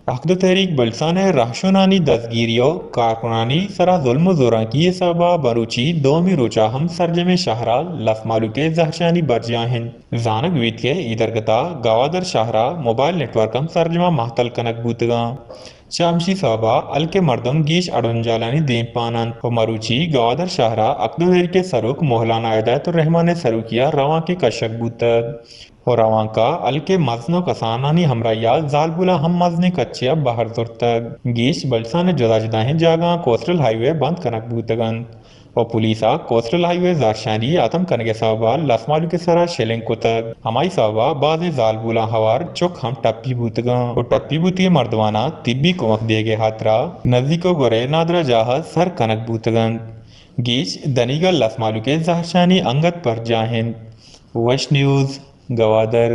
حق دو تحریک بلوچستان ءِ رہشونانی دزگیری ءُ کارکنانی سرا ظلم ءُ زورانکی ءِ سبب ءَ مروچی دومی روچ ءَ ہم سرجمیں شہر ءَ لس مہلوک ءِ زہرشانی برجاہ انت۔ زانگ بیت کہ اے درگت ءَ گوادر شہر ءِ موبائل نیٹورک ہم سرجم ءَ مہتل کنگ بوتگ انت۔ چہ ہمشی سبب ءَ ہلک ءِ مردم گیش اڑونجالانی دیمپان انت ءُ مروچی گوادر شہر ءَ حق دو تحریک ءِ سروک مولانا ہدایت الرحمان ءِ سروکی ءَ روانکے کشگ بوتگ۔ ءُ روانک ءَ ہلک ءِ مزن ءُ کسانانی ہمراہی ءَ زالبولاں ہم مزنیں کچے ءَ بہر زرتگ۔ گیش بلوچستان ءِ جدا جدائیں جاگہاں کوسٹل ہائی وے بند کنگ بوتگ انت ءُ پولیس ءَ کوسٹل ہائی وے زہرشانی ہتم کنگ ءِ سبب ءَ لس مہلوک ءِ سرا شیلنگ کتگ۔ ہمائی سبب ءَ بازیں زالبولاں ہوار چک ہم ٹپی بوتگ انت ءُ ٹپی بوتگیں مردماناں طبی کمک دیگ ءِ ہاترا نزیک ءُ گورے نادراہ جاہ ءَ سر کنگ بوتگ انت۔ گیش دنیگا لس مہلوک ءِ زہرشانی انگت برجاہ انت۔ وش نیوز، گوادر۔